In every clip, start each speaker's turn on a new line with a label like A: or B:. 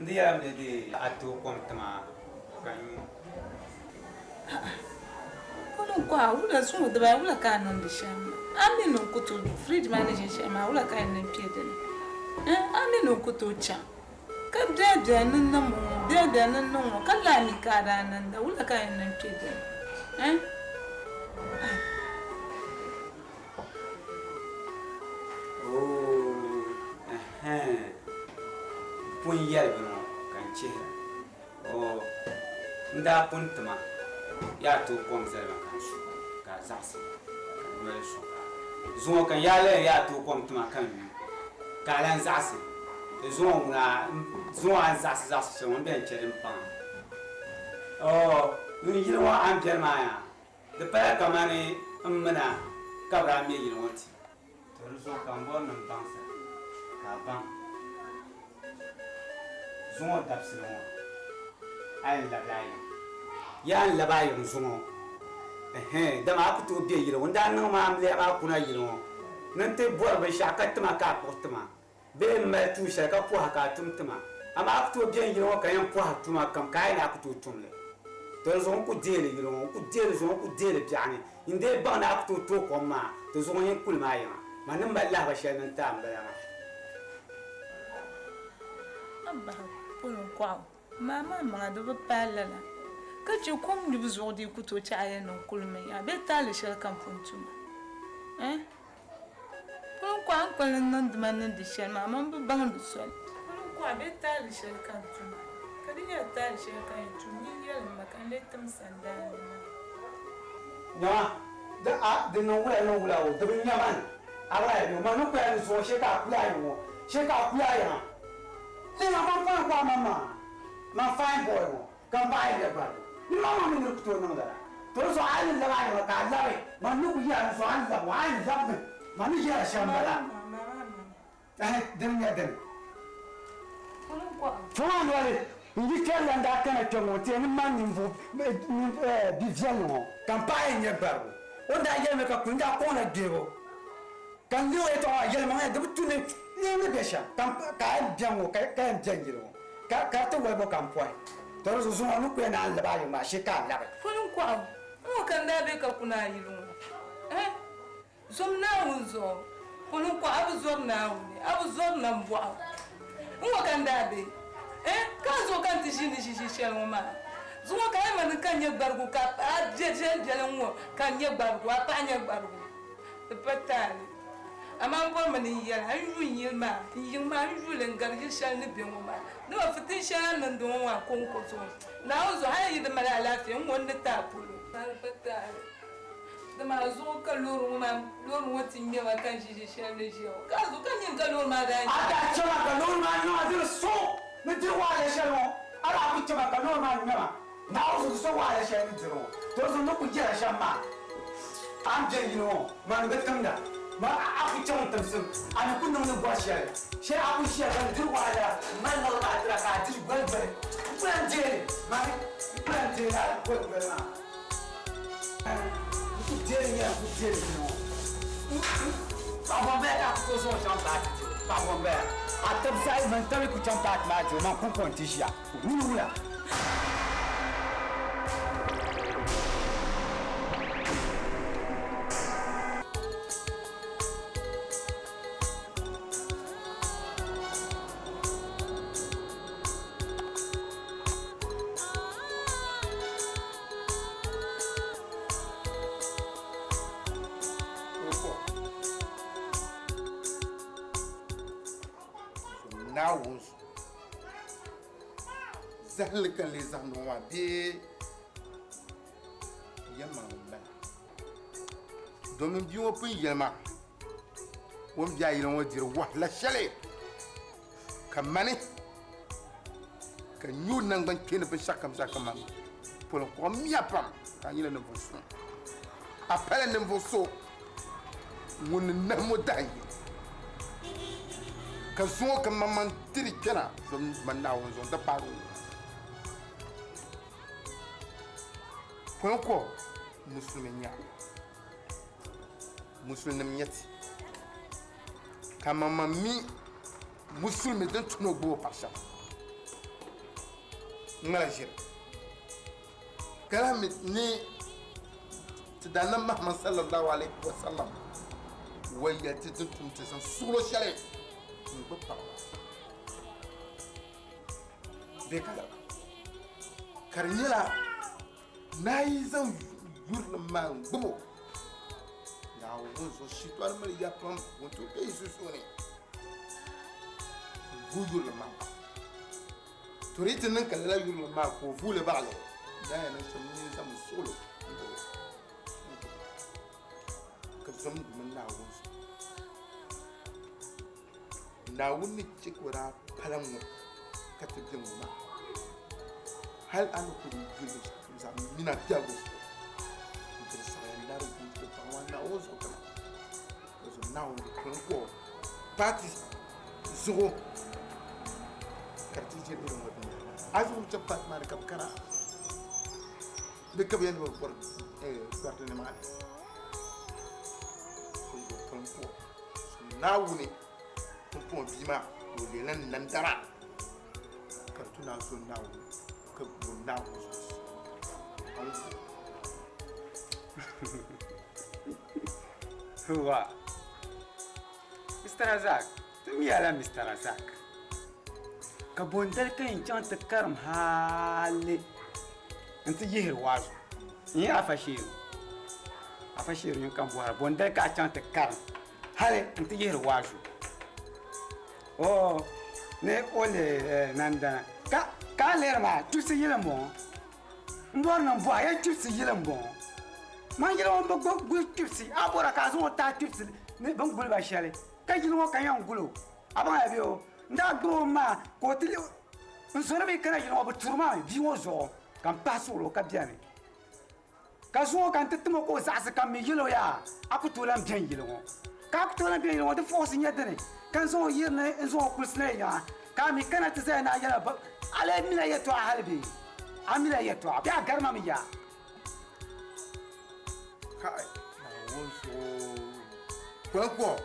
A: N di yɛlimi ni di a tooi kom ti ma ka n nyu.
B: A'a, polo n-kɔhi a wula zuŋɔ dibaayi wula ka a niŋdi shɛm maa? A mi ni n ku tooi fridge maa ni ʒe shɛli maa wula ka a yɛn niŋ kpe di ni? Ɛɛn, a mi ni n ku tooi chaŋ ka biɛhi biɛhi ni niŋ ŋ-ŋɔ, biɛhi biɛhi ni niŋ ŋ-ŋɔ ka lala mi ka a daa niŋda wula ka a yɛn niŋ kpe di ni? Ɛɛn, ai.
A: Ooh, ɛhɛn, pun yɛli bini ŋɔ ka n chihira. Oo, n daa pun tima yaa tooi kom zali ma ka n su, ka a zaɣisi ka n noli sɔŋ. Zuŋɔ ka n yaa lan yaa tooi kom tima ka n nyu, ka a lan zaɣisi. Di zuŋɔ ŋuna zuŋɔ a ni zaɣisi zaɣisi shɛli ŋɔ m bɛn chɛ din paŋ a. Oo, n yili ŋɔ a ni beni maa yaa, di pala kamani m min a ka bɛ daa me yili ŋɔ ti. To di zuɣu ka m bɔri ni m baŋ sa ka a baŋ zuŋɔ dabisili ŋɔ a yɛn labila a yiŋ. Yaa n labi a yiŋ zuŋɔ? Ɛhɛn, dama a ku tooi be yili ŋɔ. N daa niŋ ma amiliya maa kuna yili ŋɔ ni n ti bɔri binshɛɣu ka ti ma ka a kpuɣi ti ma bee m mali tuun shɛli ka pɔha ka a tum ti ma. Amaa a ku tooi be n yili ŋɔ ka yɛn pɔhi tuma kam ka a yi ni a ku tooi tum li. To di zuɣu n ku deei li yili ŋɔ, n ku deei li zuŋɔ, n ku deei li biɛɣuni. N dee baŋ ni a ku tooi tooi kom maa, di zuɣu n yɛn kuli maa yiŋa. Man ni mali lahiba shɛli ni n ti a m-bala maa.
B: A bahi polo n-kɔɣu maa maa maŋa di bi paai lala, ka chɛ kom nyubu zuɣu dii ku tooi chɛ a yɛn niŋ kuli mi a bee taali shɛli ka m pun tum a. Eh! Polo n-kɔɣu n kpali n niŋdi ma niŋdi shɛli maa, man bi baŋdi soli. Polo n-kɔɣu bee taali shɛli ka n tum a, ka di nyɛla taali shɛli ka n yɛn tum, nyin yɛlim ma ka n lee tim sandaani maa.
A: Nyama, di a di niŋ wula niŋ wula o, di bi nya man a gba ya ni o, man ni kuli a ni zuŋɔ shee ka a kuli a yiŋ ŋɔ, shee ka a kuli a yiŋa. Lihima man polo n-kɔɣu man maŋa, man fine boy ŋɔ. Ka m baɣa yi nyɛ gbarigu, ni maŋmaŋ mi ni di ku tooi niŋ lala. To di zuɣu a yi ni labi a yiŋa ka a labi, man ni ku yɛra ni zuɣu a ni labi ŋɔ, a yi ni labimi, man ni yɛra shɛm m-bala. Ɛhɛ, dini n-nyɛ dini? Fɔŋ noli, n yi kpɛrila n daa kana kpe ŋɔ nti yɛn ni man ninvuɣ bi viɛlli ŋɔ. Ka m paɣa yi nyɛ gbarigu, o ni daa yɛli mi ka kuli n daa kɔŋla gbeebu, ka n leei o yɛtɔɣa maa yɛlimaŋli di bi tu ni n ni be shɛm, ka a yɛn beni ŋɔ ka yɛn beni yili ŋɔ. Ka ka ti wali bo ka m pɔhi. To di zuɣu zuŋɔ ni ku yɛn naan labi a yiŋ maa shee ka a labi.
B: Puli n-kɔɣu n-ŋɔ ka n daa be ka kuna a yili ŋɔ. Ɛh! Zom Naawuni zuɣu. Puli n-kɔɣu a bi zɔri Naawuni, a bi zɔri nambɔɣu. N-ŋɔ ka n daa be. Ɛh! Ka a zuɣu ka n ti ʒiindi ʒi ʒi shɛli ŋɔ maa. Zuŋɔ ka a yi ma ni ka n nyɛ gbarigu ka a be viɛlviɛli n-ŋɔ ka n nyɛ gbarigu, a paɣa nyɛ gbarigu. Di pa taali. Amaa m bɔrimi ni n yɛli a, n yu n yili maa, n yiŋ maa, n yu li n-gari yili shɛli ni be ŋɔ maa. Dama fitin shɛli a ni niŋdi ŋɔ maa kɔŋko zuɣu. Naawuni zuɣu, hal yi di mali alaafee, n ŋɔ n ni ti a polo. Di pa taali. Dama a zuɣu ka loori ŋɔ maa, loori ŋɔ ti ŋme ma ka n ʒi ʒi shɛli ni ʒiya ŋɔ. Ka a zuɣu ka nyini ka loori maa daa
A: A daa chɛ ma ka loori maa ŋme ma diri so ni diri wahala shɛli ŋɔ. A daa ku chɛ ma ka loori maa ŋme ma. Naawuni zuɣu so wahala shɛli ni diri ŋɔ, to di zuɣu ni ku jɛra shɛm maa, a ni be yili ŋɔ, man bi timda. Man a ku chaŋ n timsim, a ni ku niŋ ni bɔri shɛli shee, a ku ʒiya ka ni diri wahala m-mali niɣiri maa tira ka a diri goligoli. N ku lan deei li, mani n ku lan deei li a goligoli maa. N ku deei li nyɛla n ku deei li yili ŋɔ. Paɣ bɔ m-bala ka a ku tooi zaŋ o chaŋ paati dibu? Paɣ bɔ m-bala? A tab zaa yi man tab yi ku chaŋ paati maa dibu, man kɔŋko nti ʒiya. Wula wula?
C: Naawuni Zahimli ka n lee zahindi ŋɔ maa bee yɛlimaŋli m-bala? Domin bia ŋɔ pun yɛli ma o ni be a yili ŋɔ diri wahala shɛli ka mani ka n nya o naŋgbankpeeni binshɛɣukam zaa kaman poliŋkɔɣu mia pam ka a nyɛla ninvuɣ suŋ. A pala ninvuɣ so ŋun ni nahim o dahin yini, ka zuŋɔ ka maŋmaŋ diri kpɛna zom man Naawuni zuɣu nti paagi o. Pɔi ko musulimi n-nyɛ a, musulinim n-nyɛ ti, ka maŋmaŋ mi musulimi din tu ni o gbubi o paɣa shɛm. N-ŋmala ʒiri. Ka lahi mi ni ti Daannabi Muhammad sallallahu alayhi wa sallam wa yɛli ti din tum ti zaŋ suɣulo shɛli n-gbubi paɣaba bee ka lala ka di nyɛla ni a yi zaŋ yurilim maa n-gbubi o, Naawuni zuɣu shitɔri mali ya pam ŋun tooi be yi sunsuuni n-vuui yurilim maa baɣa. To di yi ti niŋ ka lala yurilim maa ka o vuui li baɣili, daa yɛn niŋ shɛm n-nyɛ zaŋmi suɣilo n-gbubi o ka zom domin Naawuni zuɣu. Naawuni ni chɛ ka o daa pala ŋ-ŋɔ ka ti be ŋ-ŋɔ maa, hal a ni kul yuli binshɛɣukam zaa min a biɛhigu zuɣu n-tiri saɣiya lari wuntia paɣ maa Naawuni zuɣu kana, ka zom Naawuni di pun ko paati zuɣu ka di ti ʒiri niriba ŋɔ binyɛra maa. A zuɣu mi chaŋ paati maa ni ka bɛ kana bɛ ka bɛ yɛn ni bɛ bɔri gbariti nimaani. Dinzuɣu pun ko Naawuni pumpɔŋɔ bia maa ka o leela nandara ka di tu ni a zo Naawuni ka gbubi Naawuni zuɣu.
A: Wa Mister Razak, ti mi a la Mister Razak. Ka bondali ka yɛn chaŋ ti karim hali nti yihiri waazu. N-nyɛ Afa Sheeru. Afa Sheeru nyin ka m bɔhira, bondali ka a chaŋ ti karim hali nti yihiri waazu. Oo, ni o leei nandana. Ka ka a lihiri maa, chibisi yili m-bɔŋɔ. M bɔri ni m bɔhi ya chibisi yili m-bɔŋɔ. Man yili ŋɔ bi guli chibisi, a bɔra ka a zaŋ o taai chibisi ni bɛ ni guli ba shɛli, ka yili ŋɔ ka yɛn guli o. A baŋ ya bee o? N daa gbubi o maa ka o ti lihi n zɔri mi kana yili ŋɔ bi turi ma mi bia ŋɔ zuɣu ka m pahi suɣili o ka beni. Ka zuŋɔ ka n ti tim o ka o zaɣisi ka m mi yɛl o yaa a ku tooi lan beni yili ŋɔ. Ka a ku tooi lan beni yili ŋɔ di fuɣisi nyɛ dini ka n zaŋ o yiri ni n zaŋ o kulisi na yi nyaŋa ka a mi kana ti zaya ni a yɛla ba a lee mila yɛtɔɣa hali bee? A mila yɛtɔɣa bee a gari ma mi yaa?
C: Kai, Naawuni zuɣu kɔŋko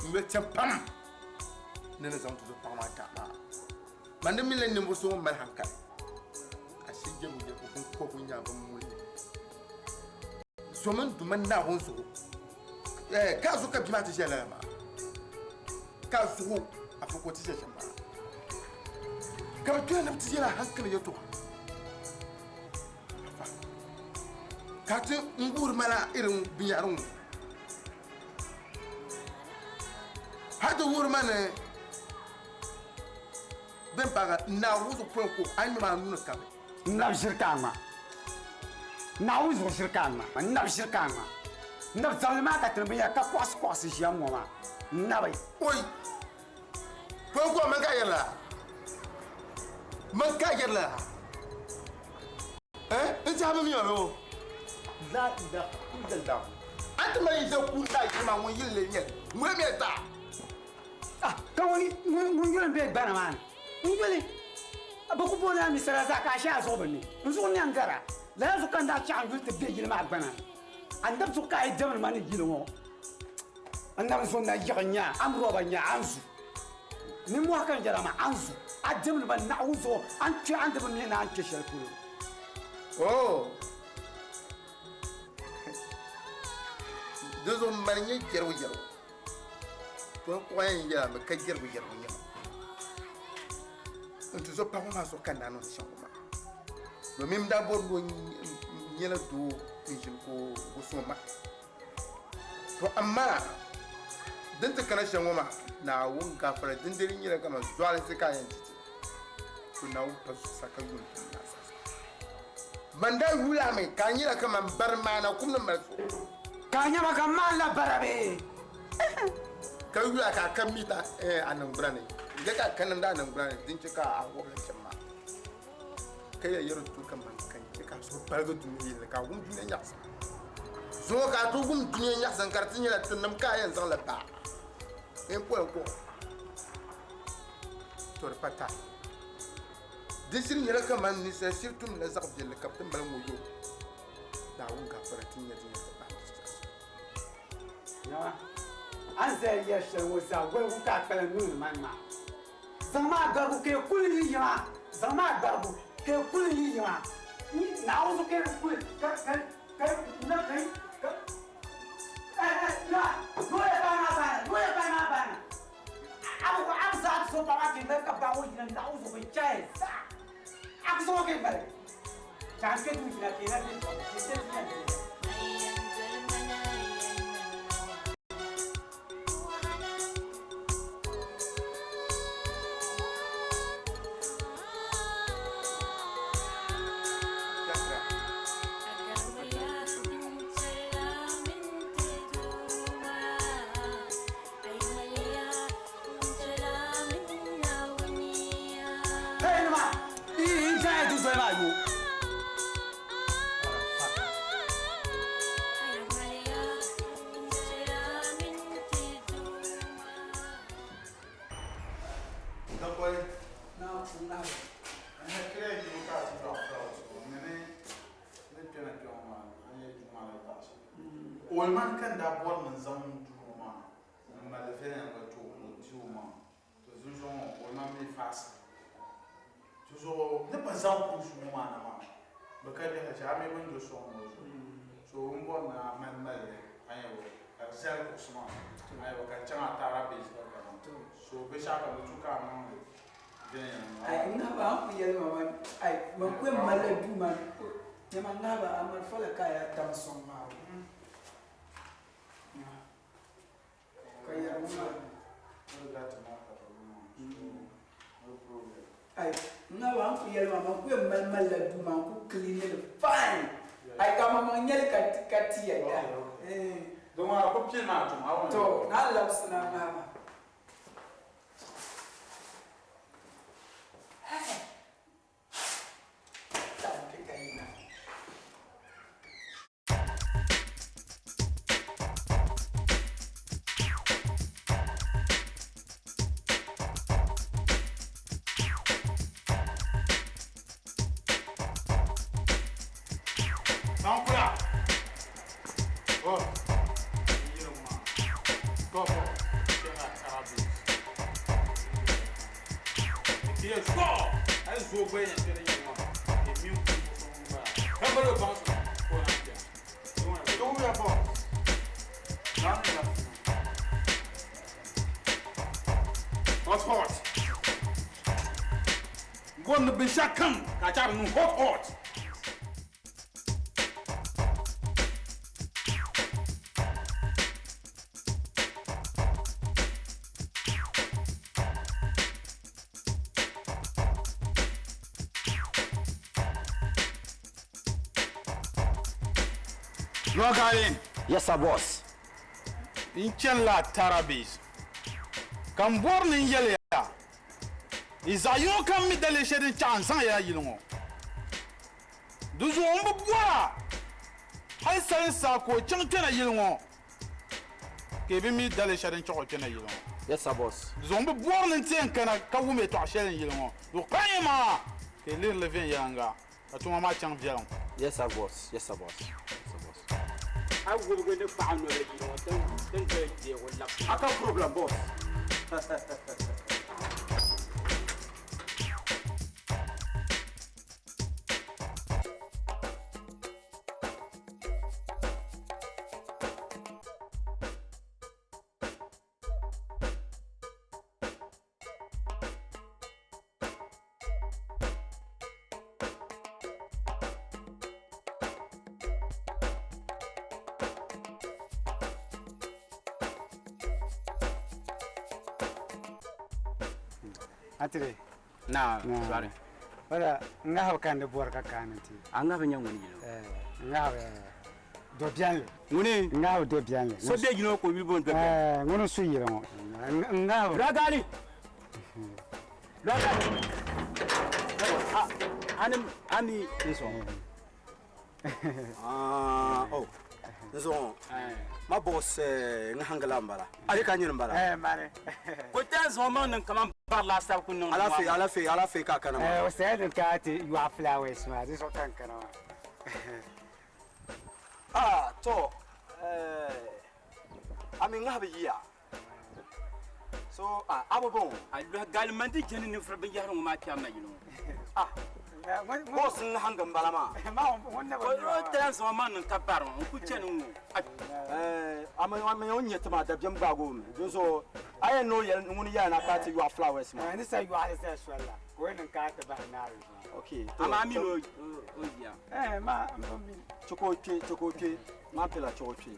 C: n bɛ chɛ pam ni ni zaŋ tuzo paɣa maa tahi maa. Man di minila ninvuɣ so ŋun mali hankali, ashe jɛmbu jɛmbu biŋkɔbigu nyaa bin muli ni. Zomi n Duuma Naawuni zuɣu, ka a zuɣu ka bia maa ti ʒiya lala maa, ka a zuɣu afa ka o ti ʒiya shɛm maa, ka bɛ kpɛra ni bɛ ti yɛl a hankali yɛtɔɣa. Afa, ka a ti n wuhiri ma la irin binyɛhiri ŋɔ. Hal ti wuhiri ma ni bɛn paagi Naawuni zuɣu pɔi ka a ŋme a nuu ni kabi.
A: N nabi ʒiri ka a ŋma. Naawuni zuɣu ʒiri ka a ŋma. N nabi ʒiri ka a ŋma. N nabi zabili maa ka tini binyɛra ka kɔɣisi kɔɣisi ʒiya ŋ-ŋɔ maa. N nabi.
C: Oi! Pɔi ka man ka a yɛri lala? Man ka a yɛri lala? Eh? N tɛha bi mi ma bee o? La ilaha illallah. A ti mali yi ʒe kuun daa yili maa ŋun yili lee nyɛli. Ŋuni mi taa?
A: Ah, ka ŋun ŋun yuli m-be gbana maa ni. N yuli bɛ ku booni a mi sara zaa ka a shee a zuɣu bi ne. N zuɣu nya n-gara. Lala zuɣu ka n daa chaɣ n yuli ti be yili maa gbana ni. A ni dabi zuɣu ka a yi diɛmdi ma ni yili ŋɔ. N nabi zo nayiɣi nya a ni rɔba nya a ni zu. Nimmɔhi ka n yɛra maa, a ni zu. A diɛmdi ma Naawuni zuɣu, a ni kpe a ni di bi mi ni a ni kpe shɛli polo.
C: Oh! Dinzuɣu m mali nyɛ jɛrigu jɛrigu. To n kpuɣi yɛn yɛla mi ka jɛrigu jɛrigu nyɛ ma. N tuzo paɣa ŋɔ maa zuɣu ka n daa niŋdi shɛm ŋɔ maa. Domin m daa bɔri ni o nyɛla doo n-ʒini ka o sɔŋ ma. To amaa din ti kana shɛm ŋɔ maa, Naawuni gafara dindali nyɛla kaman zɔalinsi ka a yɛn ti ti. To Naawuni pa zuɣusaa ka yuuni ti maa zaa. Ban daa yuli a mi ka a nyɛla kaman bari maana kum ni mali so.
A: Ka a nyama ka m maan la bara bee?
C: Ka yuli a ka a ka mita a niŋgbuna ni, n-je ka a ka nimdi a niŋgbuna ni din chɛ ka a wɔbila shɛm maa. Ka ya yɛri to kaman ka n chɛ ka a suhu paligi dunia yɛlli ka a wum dunia nyaɣisim. Zuŋɔ ka a ti wum dunia nyaɣisim ka di ti nyɛla tinim ka a yɛn zaŋ li baai n poli kuɣu. To di pa tahi. Di shiri nyɛla kaman ninsal shiri tumdila zaɣ viɛlli ka bɛ ti mali ŋɔ yo Naawuni gafara ti nya di yɛn ti bahi di zaa zuɣu.
A: Nyama, a ni zaya yɛri shɛli ŋɔ zaa woligu ka a kpalim niŋdi mani maa. Zaŋmi a garigu ka yi kuli yi yiŋa.
D: Zaŋmi a gbarigu ka yi kuli n yi yiŋa. Naawuni zuɣu ka yi kuli ka ka ka na ka ka eh eh na looya paɣa maa baana looya paɣa maa baana a bi a bi zaɣa ti so paɣa maa ka yi mali ka baɣa o yina Naawuni zuɣu ka yi chahi zaa a ku zaŋ o ka yi baligi ka a kpe duu yina ka yi na be ka yi be dunia ni.
E: Old man ka n daa bɔri ni n zaŋ duu ŋɔ maa m mali viɛnyɛliŋga ti o ka o di o maŋa. To zinzuɣu ŋɔ old man mi faasi. Ti zuɣu ni bi zaŋ kuɣusi ŋɔ maa na maa bɛ ka biɛhi shɛli a mi bɛ ni do sɔŋ ŋɔ zuɣu. So n bɔri ni a mali mali li a nya bɔ ka di zali kuɣusi maa a nya bɔ ka di chaŋ a taara base gba gama. So binshɛɣu kam di tu ka a niŋ li viɛnyɛliŋga.
D: Ai n ŋahiba a ni kuli yɛli ma maa ai man ku yɛn malila duu maa nyama n ŋahiba a malifa la ka a yaa tam sɔŋ maa o nyama ka yɛri ŋɔ maa ai n ŋahiba a ni kuli yɛli ma man ku yɛn mali malila duu maa n ku clean li fine ai ka maŋmaŋ nyɛli ka ti yɛda to na labisina n ŋahiba.
E: Bɔri ni binshɛɣu kam ka a chaɣi di niŋ hot hot. Nɔgali.
F: Yes, sir, boss.
E: N chanila Tarabis ka m bɔri ni n yɛli ya yi zaɣ yino kam mi daliri shɛli din chaɣ n zaŋ ya yili ŋɔ. Di zuɣu m bi bɔra hal salinsaa ka o chaŋ kpɛna yili ŋɔ ka yi bi mi daliri shɛli din chaɣ o kpɛna yili ŋɔ.
F: Yes, sir, boss.
E: Di zuɣu m bi bɔri ni n ti yɛn kana ka wum yɛtɔɣ shɛli n yili ŋɔ. Di zuɣu kpaŋ yi maŋa ka yi lihiri li viɛnyɛliŋga ka tuma maa chaŋ viɛlim.
F: Yes, sir, boss. Yes, sir, boss. Yes, sir, boss.
A: A wubigi ni paɣa noli yili ŋɔ din doli deeg o labisi.
F: A ka problem, boss.
D: Atire.
A: Na, sorry.
D: Wala ŋahibu ka n di bɔri ka kaani ti.
A: A ŋahibu nyɛ ŋuni yino?
D: Ŋahibu do biɛnli.
A: Ŋuni?
D: Ŋahibu do biɛnli.
A: So bɛ yino ka o yuli booni do biɛnli.
D: Ŋuni su yili ŋɔ. Ŋahibu.
A: Ragali. Ragali. Ani ami n sɔŋ.
F: Ah, oh. N sɔŋ. Ma boss ŋahangila n bala. Ali ka nyini n bala.
D: Mani.
A: Ko tɛn zaŋ maŋ niŋ kaman bari laasabu ku niŋ.
F: Alaafee, alaafee, alaafee ka a kana maa.
D: O saya din ka ti yɔɣu flowers maa, di zuɣu ka n kana maa.
F: Ah, to. A mi ŋahibu yiya. So, ah, a bi bɔŋɔ.
A: A lɔhi gali mandi jɛni ninvuɣu binyahari ŋɔ maa kpɛri na yino.
F: Ah, boss n hangi n bala maa.
A: O tɛla zaŋ ma niŋ ka bari n ku chani ŋɔ.
F: A mi o nyɛ ti maa dabiɛm gbaagi o mi. Din zuɣu a yɛn ni o yɛli ŋuni yɛli na ka ti yɔɣi flowers maa.
D: Ni sa yɔɣili sa soli la ka o niŋ ka ti bahi naari zuɣu.
F: Okay.
A: Amaa mi ni o bia.
D: Ma n bi mi.
F: Chɛ ka o kpe, chɛ ka o kpe. Maa pila chɛ o kpe.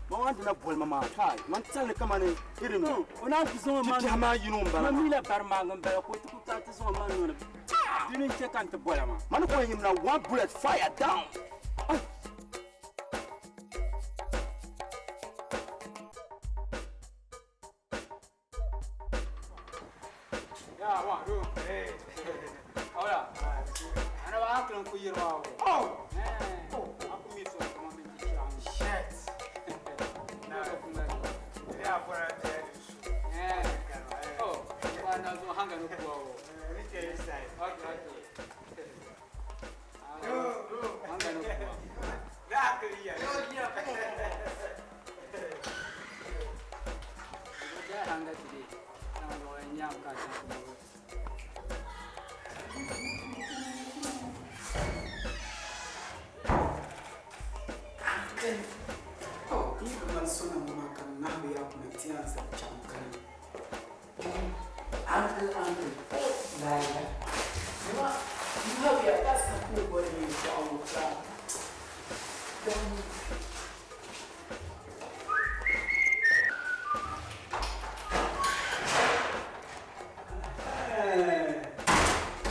F: Ma wan dina boli ma maa kai man tali kamani irin
A: o na ku zaŋ ma
F: bihi maa yino n bala
A: ma mi la bari maa n bala ka o ti ku ka ti zaŋ ma nɔni dini n chɛ ka n ti bola maa.
F: Mani ko yim na one bullet fire down.
D: Ya wa do. Eh.
A: Hola. Ana ba hakilin ku yirwa o.
D: Oh.
A: Eh. Aku mi so kuma mi ti sha.
D: Shit. Na. Ya bora de su.
A: Eh. Oh, wa na zo hanga no kuwa o.
D: Ni ke inside.
A: Okay, okay. Hanga no kuwa.
D: Na akili ya.
A: Ya hanga today. Na zo nyam ka ta.
G: Ni bi mali so na ŋɔ maa ka ŋmahibu yaa kuna ti yɛn zaŋ chaŋ kani. Uncle, uncle, laila. Nima, ŋmahibu yaa ka sa ku bɔri yɛltɔɣa ŋɔ ka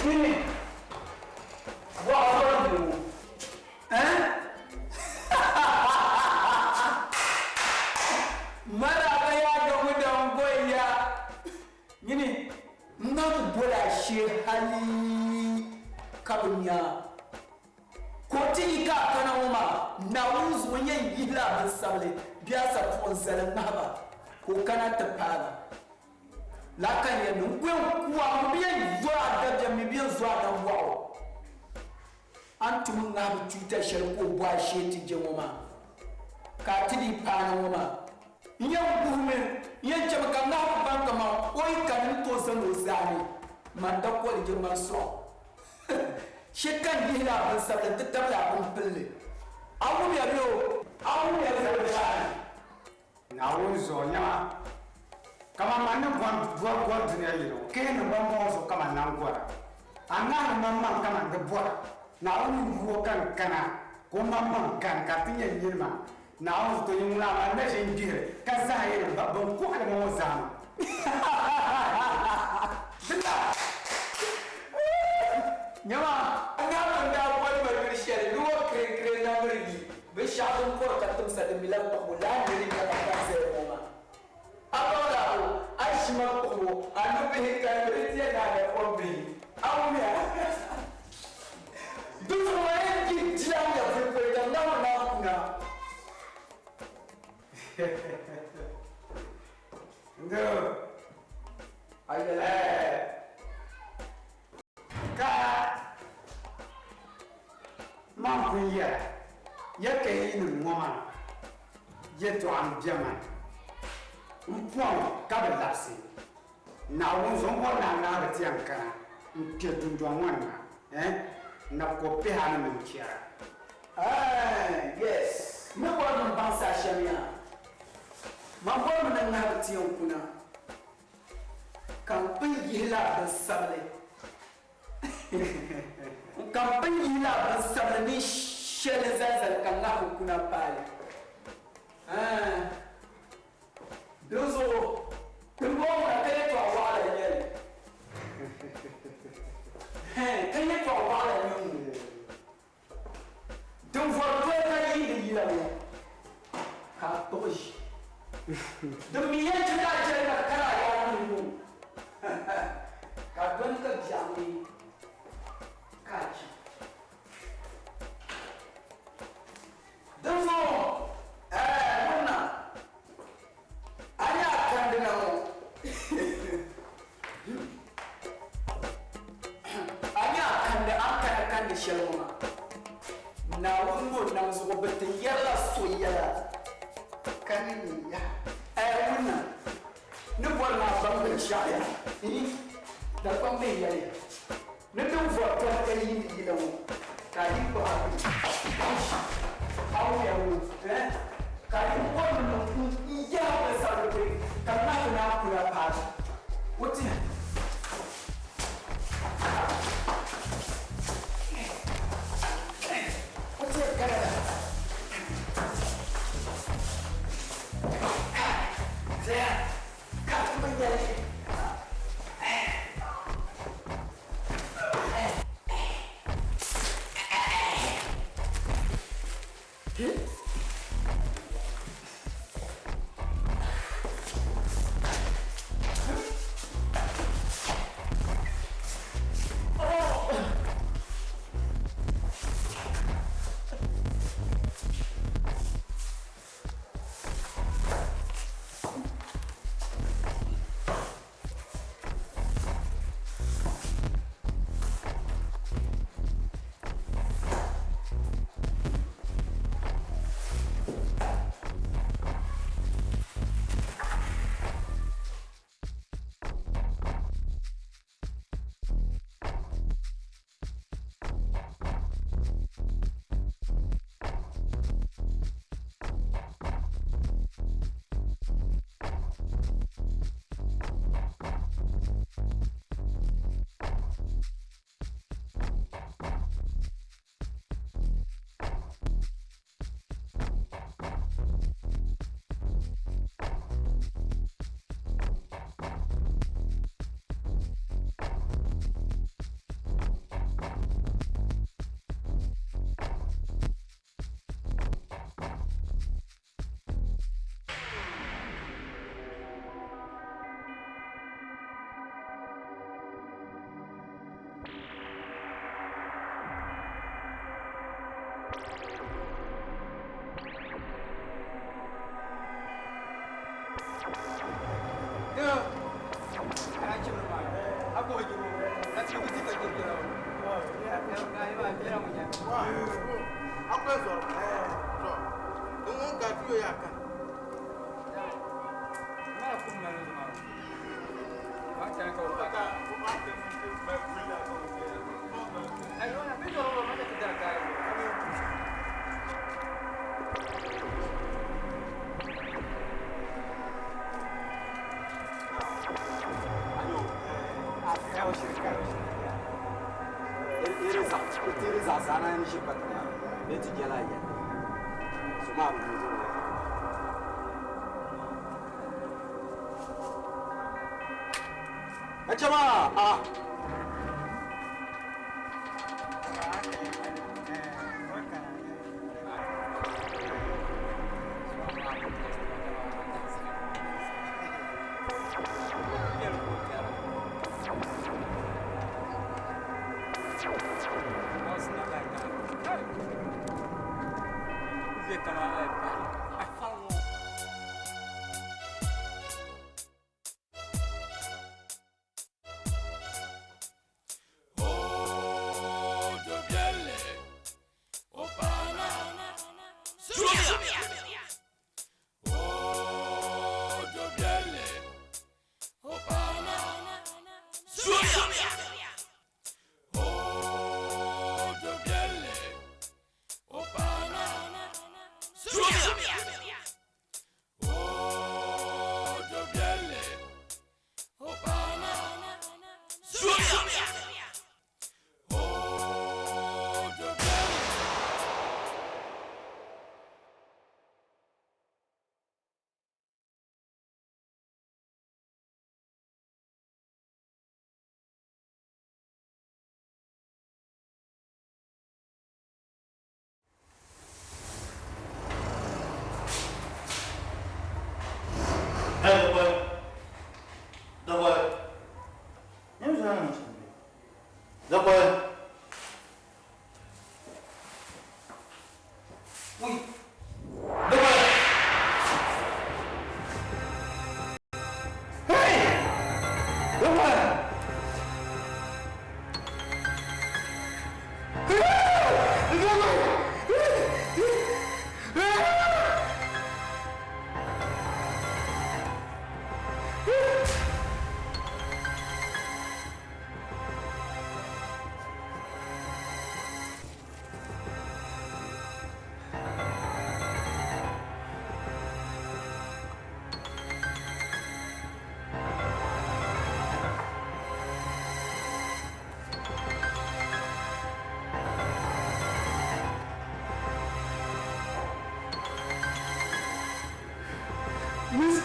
G: Nini? Wa bɔri ŋɔ. Eh? Maraba ya gamu da goya. Nyini, n na ku bola she hali ka bi nya. Ko ti yi ka kana ŋɔ maa, Naawuni zuɣu yɛn yihila bin sabili biasa puɣin zali ŋmahaba ka o kana ti paaba. La ka n yɛn niŋ n ku yɛn kuwa mi bi yɛn zo a dabiɛm mi bi yɛn zo a nambɔɣu. A ni tum ŋahibu tuuta shɛli ka o bɔ a shee ti je ŋɔ maa ka a ti dii paani ŋɔ maa. N yɛn guhimi, n yɛn chɛmi ka ŋahibu baŋ kaman o yi kani n tooi zani o zaani man dakoli je man sɔɣu. Shee ka n yihila a binsabili nti tabili a bimpilli. A wumya bee o? A wumya bee o zaani?
D: Naawuni zuɣu nyɛma kaman man ni bɔri gɔri dunia yili ŋɔ, keenim ban bɔŋɔ zuɣu kaman nan gɔra. A ŋahiri maŋmaŋ kaman di bɔra. Naawuni yuo ka n kana ka o maŋmaŋ kani ka ti nyɛ nyini maa. Naawuni zuɣu to yi ŋuna amaa n na ʒi n-gbihiri ka zahi yi ni ba bɛn kɔɣili ma ŋɔ zaa maa.
G: Nyama, a ŋahi bɛn daa boli ma yuli shɛli ni o kirikiri namiri yi binshɛɣu din kɔri ka timsa di mila kpuɣibu laa niri nyɛla ban zaya ŋɔ maa. A baŋla o, a ʒi ma kpuɣibu, a nubihi ka di ti yɛn naai o bihi. A wumya? Di zuɣu maa yɛn yi dila nyɛvuli poli ka ŋahi naan kuna.
D: Ndo. Ka man pun yɛra, ya ka yi niŋ ŋɔ maa yɛtɔɣa m-be ma ni, m pɔŋ ka bi labisi. Naawuni zuɣu m-bɔri ni a ŋahiri ti yɛn kana n-kpe dundɔŋ ŋɔ ni na, eh, n na ko pihi a ni mini chɛra.
G: Yes, n ni bɔri ni m baŋsi a shɛm yaa. Man bɔrimi ni n ŋahiri ti yɛn kuna ka m pun yihila binsabili. Ka m pun yihila binsabili ni shɛli zalizali ka ŋahibu kuna paali. Dinzuɣu dimbɔŋɔ ŋuna ka yɛtɔɣ wɔɣila n-nyɛ li. Ka yɛtɔɣ wɔɣila n-nyɛ ŋ-ŋɔ. Din vɔri doli ka yiini yila ŋɔ ka a kpuɣi ʒi. Din mi yɛn chɛ ka a chɛli ka di kari a yaa niŋ ŋɔ ka a dɔni ka biɛɣu ni ka a chɛ. Dinzuɣu ɛɛ ŋuna a nya a kandina ŋɔ A nya a kandi a ni kana kandi shɛli ŋɔ maa, Naawuni ni o nam zuɣu bɛ ti yɛrila so yɛla ka ni mi yaha. Ɛɛ wunna, Ni bɔri ni a baŋ binshɛɣu ya, ii, Dagbaŋ bee yɛli ya ni din vɔri tɔbu ka yiindi yila ŋɔ ka a yi kpuɣi a bini n-ʒi a wuya ŋɔ, eh, ka a yi bɔri ni niŋ n-yaai binsabili bini ka ŋmaagi ni a kuli a paagi o ti. O ti yɛn kana la. Zaya ka ti bi nyɛli.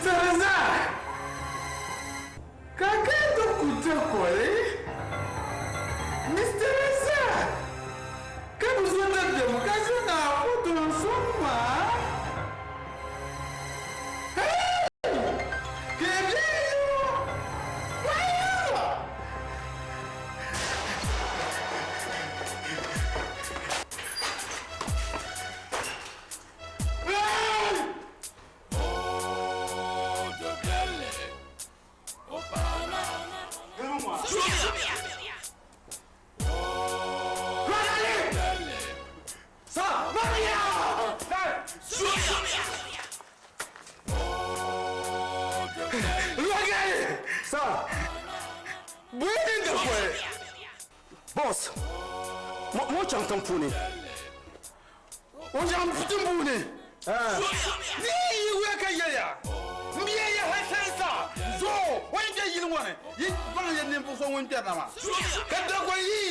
C: Mr. Razak! Какая ты такой? Mr. Razak! Как вы знаете, на фото сумма?
F: Boss, mo chaŋ tiŋ puuni.
C: O chaŋ tiŋ puuni? Ni yi wuya ka yɛliya, n bia ya hali sani sa zo o ni bɛ yili ŋɔ ni yi baŋ ya ninvuɣ so ŋun kpɛrina maa ka dakoli yi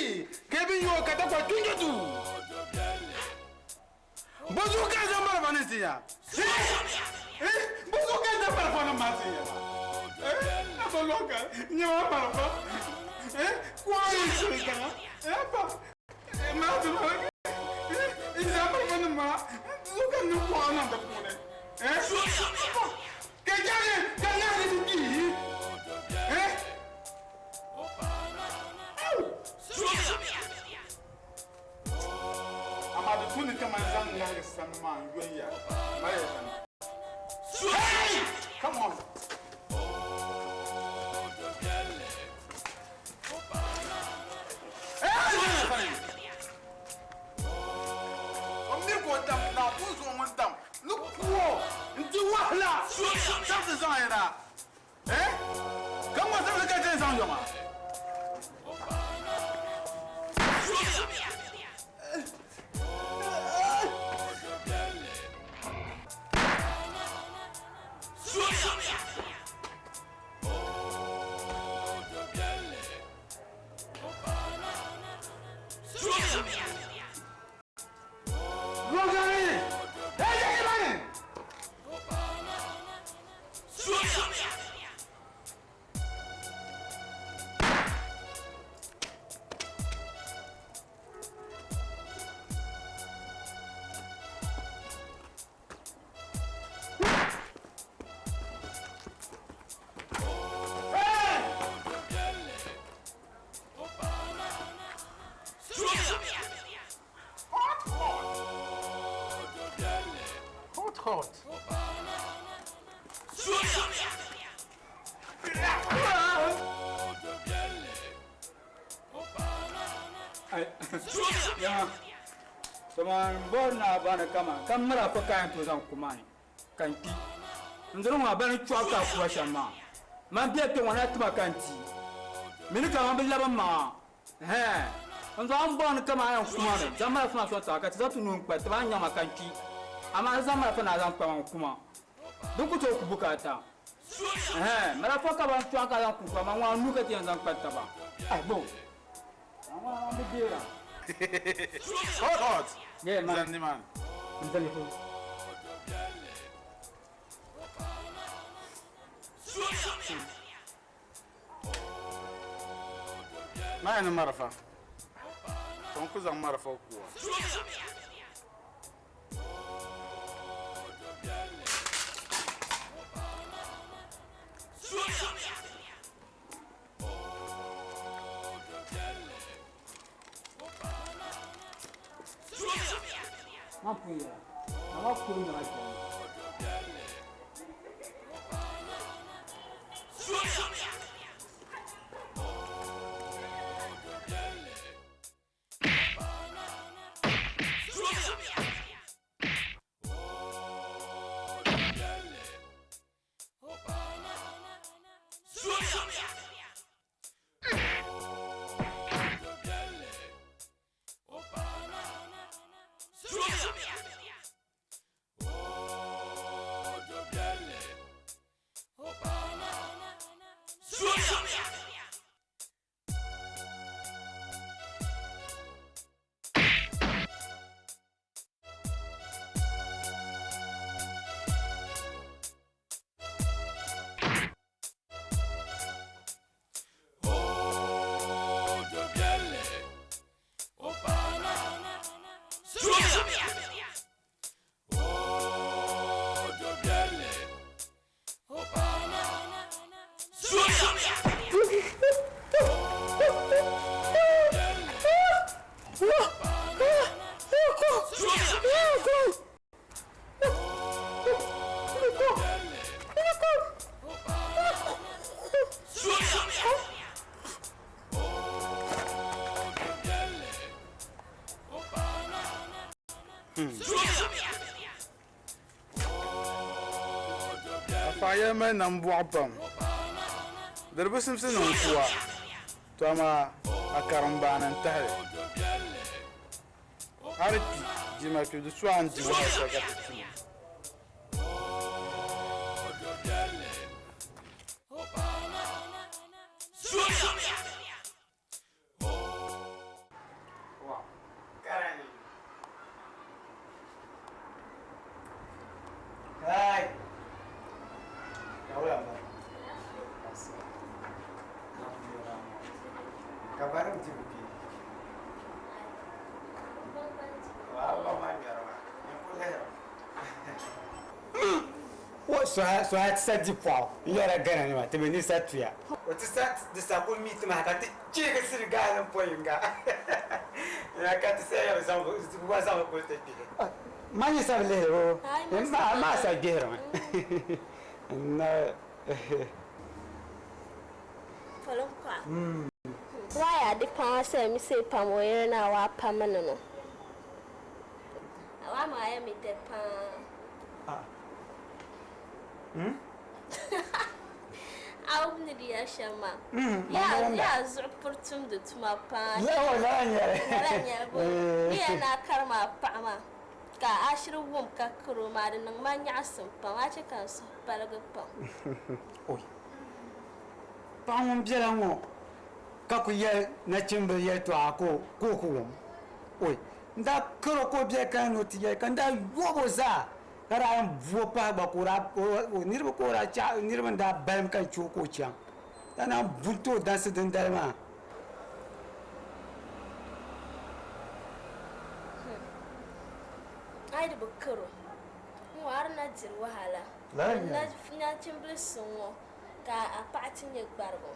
C: ka yi bi nya o ka dakoli tunjo duu. Bɔzuɣu ka a zaŋ marafa ni ti ya? Bɔzuɣu ka a zaŋ marafa nim maa ti ya? A ba lɔka n nyɛ maa marafa kuɣa yi shiri kaŋa ba maa ti maa n zaŋ marafa nim maa zuɣu ka n niŋ kuɣa niŋ di puuni ka jɛli ka ŋahili ti kpiyi. Amaa di tu ni kaman zaŋ ŋahili sani maa n-yɔn ya mali ya sani. Hey! Come on! O mi ka o dam Naawuni zuɣu ŋun dam ni ku o n-di wahala zaŋ ti zaŋ ya na. Eh? Ka ŋɔ sabili ka ti zaŋ yɔma. Rosary! Hey, Jackie Money! Hot, hot.
D: Yaha, kaman bɔri ni a bani kaman ka miri a fa ka yɛn tooi zaŋ ku maa ni ka n kpi. N diri ŋɔ a bani chɔɣu ka a kuba shɛm maa. Man bɛ kpe ŋɔ ni a tima ka n ti. Mi ni kaman bi labi maŋa. Hɛn, n zuɣu a ni bɔri ni kaman a yɛn ku ma mi, zaŋ marafa maa sɔŋ tiŋa ka ti zaŋ ti nuu n-kpa tiba a ni nyaŋ ma ka n kpi. Amaa a zaŋ marafa ni a zaŋ kpa ma n-ku ma. Din ku tooi ku bukaata. Hɛn, marafa ka ban chɔɣu ka a zaŋ ku kpa ma ŋɔ a nuu ka ti yɛn zaŋ kpa taba. Ahi bo! A ŋɔ a bi deera.
E: Hot, hot.
D: Yeah, man.
E: Zani man.
D: N zali ko.
E: Maa ni marafa. To n ku zaŋ marafa kuwa.
D: Man pun yɛra. A ma kuri nyɛma kpɛma.
E: A paɣa yɛli mali nambɔɣu pam. Di di bi simsi ni n ku a, tɔ amaa a karimbaani n-tahi li. A di kpi, jilima kpibu di su a ni di wahala shɛli ka ti kpi ŋɔ.
D: Soha ti sa di pɔɣu n yɛra Ghana nima ti mi ni sa tuya. O ti sa di sa kuli mi ti maha ka ti cheegi Senegal nim pɔ yinga ya ka ti sa ya bi zaŋ bi gba zaŋ bi kuli ti gbihi. Ma nyɛ sa bi lihiri o maa sa gbihiri mi n na.
H: Wayɛ ade paa sɛ mise pam wo yere no a wapam no no. Wama ayɛ me dɛ paa. A wum ni di yɛli shɛm maa. Yaa zuɣu puri tumdi tuma paa. Lala n-nyɛli bo. Ni yɛli ni a karim a paɣa maa ka a shiri wum ka kari o maa di niŋ ma nyaɣisim pam. A chɛ ka n suhu paligi pam.
D: Paɣa ŋun bela ŋɔ ka ku yɛli nachimbili yɛltɔɣa ka o ku wum. Oi! N daa kar o ka o biɛli kana ni o ti yɛli ka n daa yɔb o zaa ka daa yɛn bu o pahi gba ka o daa niriba ka o daa chaɣ niriba n-daa balim ka n chɛ o ka o chaŋ. Ka naan bu n-ti o dansi dindali maa.
H: A yi di bi kar o, n-ŋɔ a di na diri wahala. Nachimbili suŋ ŋɔ ka a paɣa ti nyɛ gbarigu.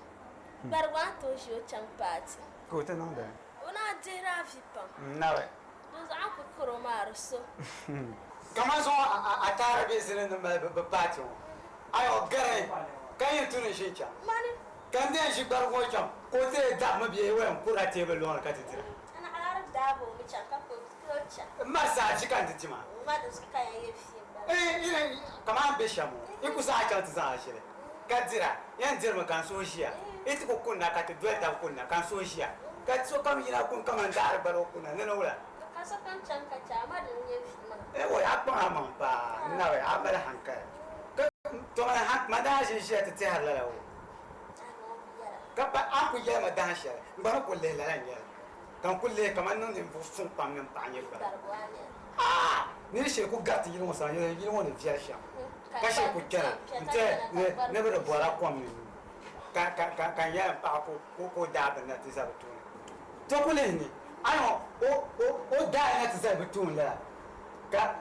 H: Gbarigu a ni tooi ʒi o chaŋ paati.
D: Ka o ti niŋdi?
H: O naan dihiri a vi pam.
D: Nabi.
H: Dinzuɣu a ni ku kar o maa di so.
D: Kaman zuŋɔ a taara bɛ zini ni mali bɛ paati ŋɔ, a yɔ gari ka yɛn tu ni ʒi n-chaŋ.
H: Mani.
D: Ka n di yɛn ʒi gbarigu ŋɔ chaŋ ka o ti yɛn dabimi bee o yɛn kurila teebuli lɔŋni ka ti dira.
H: A naɣilari daagi o mi chaŋ ka ka o chaŋ.
D: M ma saachi ka n ti tima.
H: M ma di zuɣu ka yɛn yɛ vi m-bala.
D: Kaman a ni be shɛm ŋɔ, yi ku zaŋ a chaŋ ti zaŋ a shili ka dira, yɛn dirimi ka n suhu ʒiya. Yi ti ku kunna ka ti doli tab kunna ka n suhu ʒiya, ka sokam yina kuni kaman daɣiri gbarigu kunna ni ni wula.
H: Ka sokam chaŋ ka chɛ a ma din nyɛ vi maa.
D: Eoi, a kpaŋ a maŋ paa, n nabi, a mali hankali. Ka tɔmani ma daa ʒi n-ʒiya ti tɛhiri lala o. Ka pa a ni ku yɛli ma dahin shɛli, n gba ni ku lihi lala n-nyɛ li. Ka n ku lihi kaman niŋ ninvuɣ suŋ pam mini paɣa nyɛ gbarigu. Aa! Nir shiri ku gariti yili ŋɔ sani, yili ŋɔ ni viɛli shɛm, ka shiri ku kpɛna nti ni bɛ di bɔra kom ni nyu, ka n yɛli m paɣa ka o daai bini na ti za bɛ tooni. To ku lihi ni a ni o daai na ti zali bɛ tooni lala, ka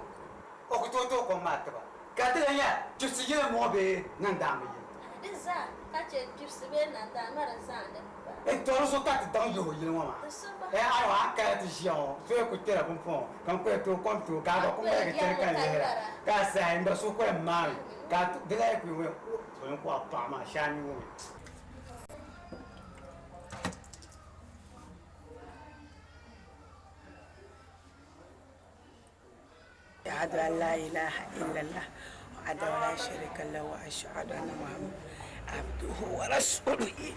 D: o ku tooi tooi kom maa ti ba. Ka ti lan nya kpibisi yili ŋɔ bee nandaamba yili.
H: Di zaa ka chɛ kpibisi bee nandaamba di zaa ni ba.
D: N tɔri so ka ti daŋ yihi o yili ŋɔ maa.
H: Di so gba.
D: Ee ayiwa a ni kana ti ʒiya ŋɔ, so yi ku kpɛla pumpɔŋɔ ka n kuli tooi kom ti o ka a gba ku ŋmaligi chani ka n lihira ka a sahi n gba suhu kuli maami ka di lahi kuli ŋɔ o ni kɔhi paɣa maa shee a ni wumi.
B: أشهد أن لا إله إلا الله وحده لا شريك له وأشهد أن محمد عبده ورسوله.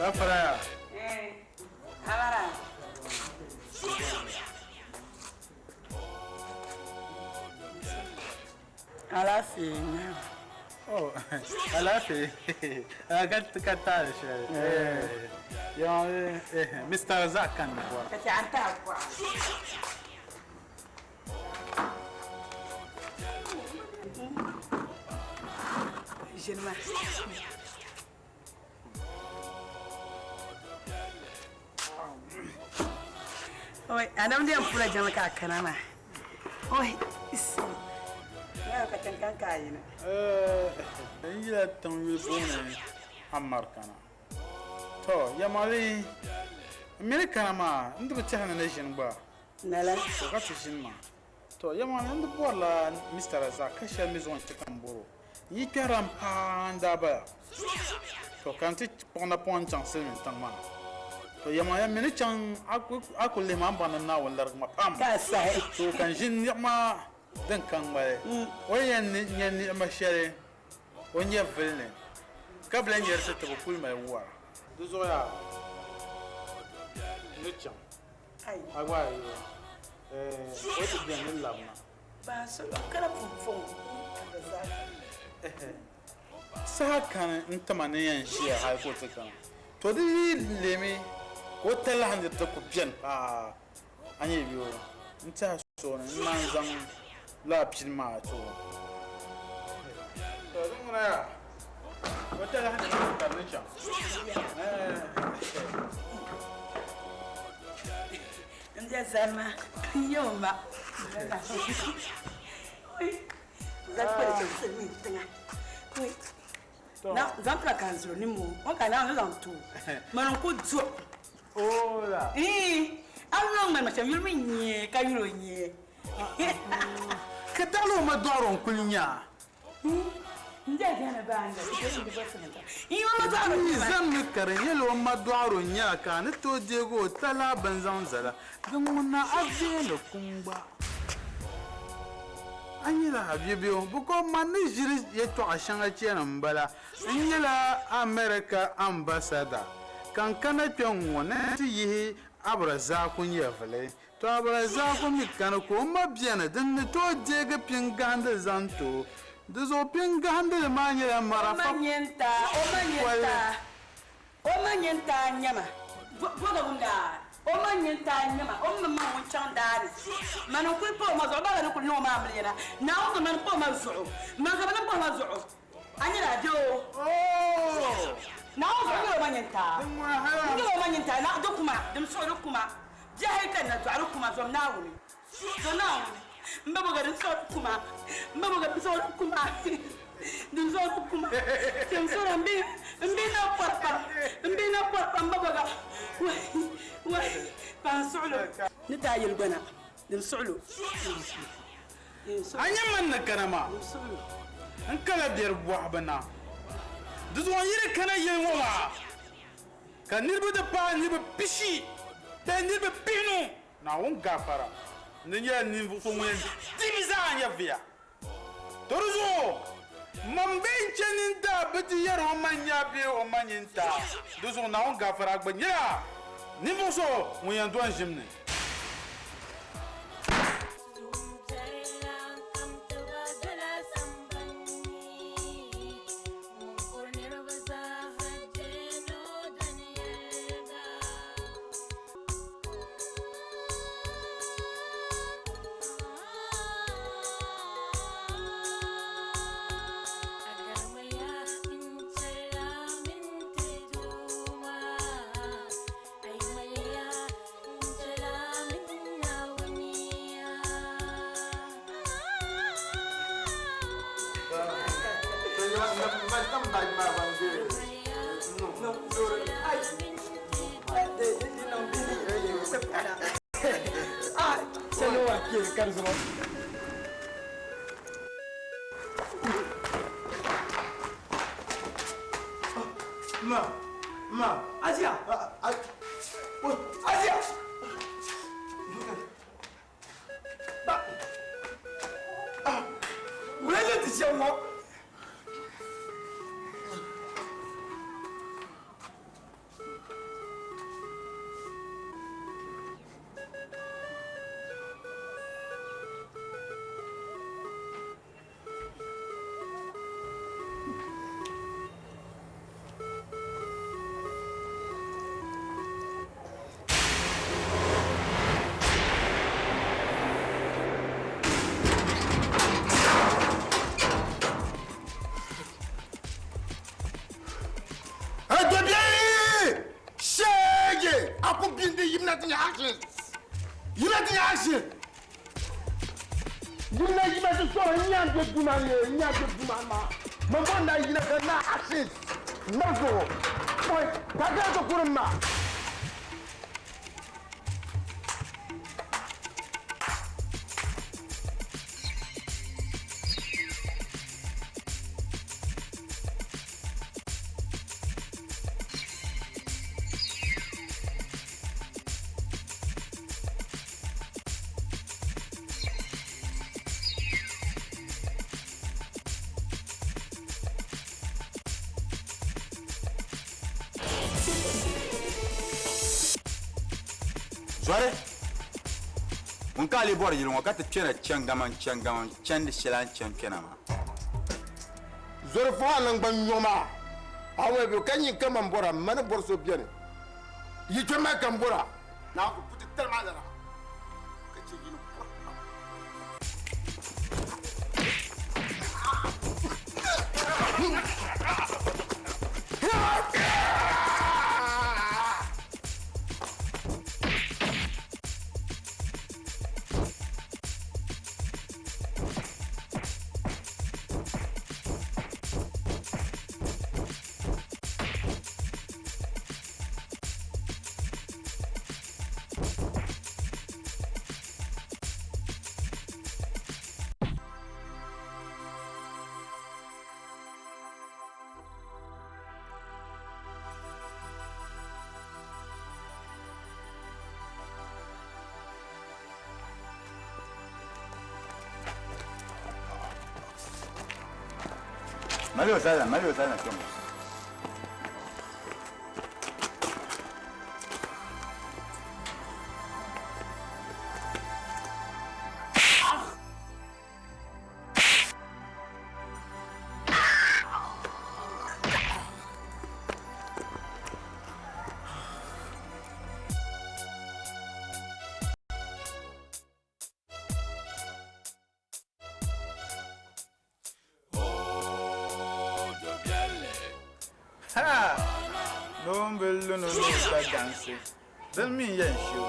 E: Ka faraya.
B: Alaafee nya.
E: Oh, alaafee. Ka ka taali shɛli. Ya, Mr. Razak kan ni bɔra.
D: Ka chɛ a ni tahi kuɣa. Ʒini maa. Oi, Adam di yɛn pula jiŋli ka a kana maa. Oi, isi. Yaa ka tiŋ ka a yina.
E: N yila tiŋ yuli booni Amarika na. To, yɛmali n mi ni kana maa n di bi tɛhi ni ni ʒini gba.
D: Lala.
E: To ka ti ʒini maa. To, yɛmali n di bɔrila Mister Razak ka shɛli mi zuɣu n-chɛ ka n bɔr o. N yi kpɛhira m paai n daa bala. To, ka n ti kpuɣi napɔŋ n-chaŋ silimiin tiŋ maa. To, yɛmali ya mi ni chaŋ a ku lihi ma a ni baŋ ni Naawuni larigi ma pam.
D: Ka a sahi.
E: To, ka n ʒini niɣima din ka ŋmali. O ni yɛn nya niɣima shɛli o nyɛvili ni, ka bi lahi nyɛrisi ti bi kuli mali wara. Di zuɣu yaa n ni chaŋ a gba a yiwa, o ti beni ni labina. Saha kani n-tima ni yɛn ʒiya hali ka o ti kana, to di yi leemi ka o talahi ni ti ku beni paa. A nyɛ bɛ o, n tɛha suhu ni n naan zaŋ lala pini maa ti o. To di ŋuna yaa, o talahi ni ka di ni chaŋ.
D: N bɛ zalima n yɛ o ma. Zali kpali chaŋ silimiin tiŋa. Na zaŋ tira ka n zuro ni mo o ka na zaŋ tu mani n ku du.
E: Ola.
D: Ii, a ni ŋmani ma shɛm yuli mi nyɛ ka yuli o nyɛ.
E: Ka daɣili o ma dɔɣiri o n kuli nya.
D: N diɛl diɛli baa n diɛl di bɔ sini ta. Ii, o ma dɔɣiri o
E: N
D: nyɛ ma.
E: zaŋmi ka di nyɛla o ma dɔɣiri o nyɛla ka a ni tooi deegi o talahi bini zaŋ zala din ŋuna a veeni kum gba. A nyɛla a bibio bikɔ man ni ʒiri yɛtɔɣa shɛŋa chani m-bala. N nyɛla America ambassador ka n kana kpe ŋ-ŋɔ ni nti yihi Abrazaaku nyɛvili. To Abrazaaku mi kani ka o ma beni din ni tooi deegi pingahindili zaŋ ti o. Di zuɣu pingahindili maa nyɛla marafa koli.
D: O ma nyɛ n-taai nyama, bɔga wumda, o ma nyɛ n-taai nyama, o mi maŋ ŋun chaŋ daa ni. Mani n-kuli pa o ma zuɣu, bala ni kuli niŋ o maa amiliya na. Naawuni zuɣu, mani m-pa o ma zuɣu, mani ka bɛ niŋ pa o ma zuɣu. A nyɛla a bɛ o. Naawuni zuɣu, n nyɛla o ma nyɛ n-taai. N nyɛla o ma nyɛ n-taai, na di kuma, dim suɣu di kuma. Biɛhi ka n na dɔɣi di kuma, zom Naawuni, zom Naawuni. M ba bɔga din suɣu di kuma, m ba bɔga din suɣu di kuma. Din zuɣu di kuma tim sora m bi na pɔri pam m bi na pɔri pam ba bɔga wai wai paɣa suɣulo ni daa yeli gbana din suɣulo.
E: A nya man ni kana maa, n kala biɛri bɔhibu na. Di zuɣu n yi di kana yili ŋɔ maa, ka niriba ti paai niriba pishi bee niriba pihinu, Naawuni gaafara, n di nyɛla ninvuɣ so ŋun yɛn di bɛ zaa nyɛviya. To di zuɣu man bee n-chɛ nintaa bi ti yɛri o ma nya bee o ma nyintaa. Di zuɣu Naawuni gaafara gba nyɛla ninvuɣ so ŋun yɛn dɔni ʒim ni.
F: Ma, ma, Asia, Asia. Ba, ah, wula le ti shɛm ŋɔ.
C: ye a ku bindi yimna ti nya action yimna ti nya action yimna yimna ti sɔrɔ n nya bɛ duma ye n nya bɛ duma ma man bɔ na yina ka na action na zuɣu oi ka kɛ ti kurim ma.
A: Zɔri ŋun ka a lee bɔri yili ŋɔ ka ti kpɛna chɛŋgama n-chɛŋgama n-chandi shɛli a ni chani kpɛna maa.
C: Zɔri fɔŋ a naŋgban nyuɣu maa, a wali bɛ ka nyin ka man bɔra, m ma ni bɔri so beni. Yi kpɛm maa ka m bɔra. Naawuni ku ti tali maa lala ka chɛ yi ni bɔri pam.
A: Mali o zali na, mali o zali na kpɛŋɔ.
E: Ha! Noombil lu ni o da gansi, dini mi n-yɛn she o.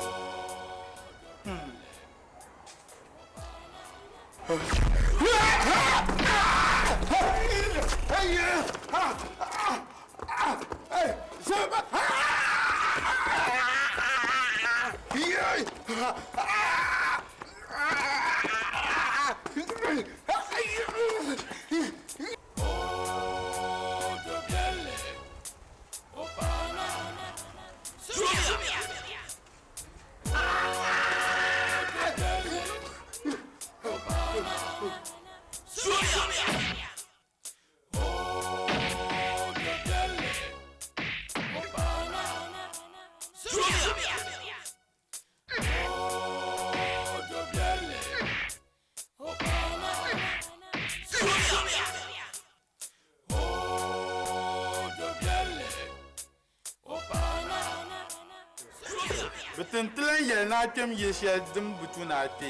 E: Bɛ ti n-ti lan yɛli ni a kpɛm yili shɛli din bi tu ni a kpe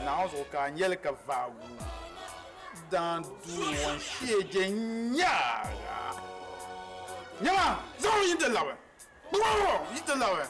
E: Naawuni zuɣu ka a nya li ka vaagu daŋ duu ŋɔ n-shee je nyaaŋa. Nyama, zaŋ o yi nti labi. Kpuɣi o yi ti labi.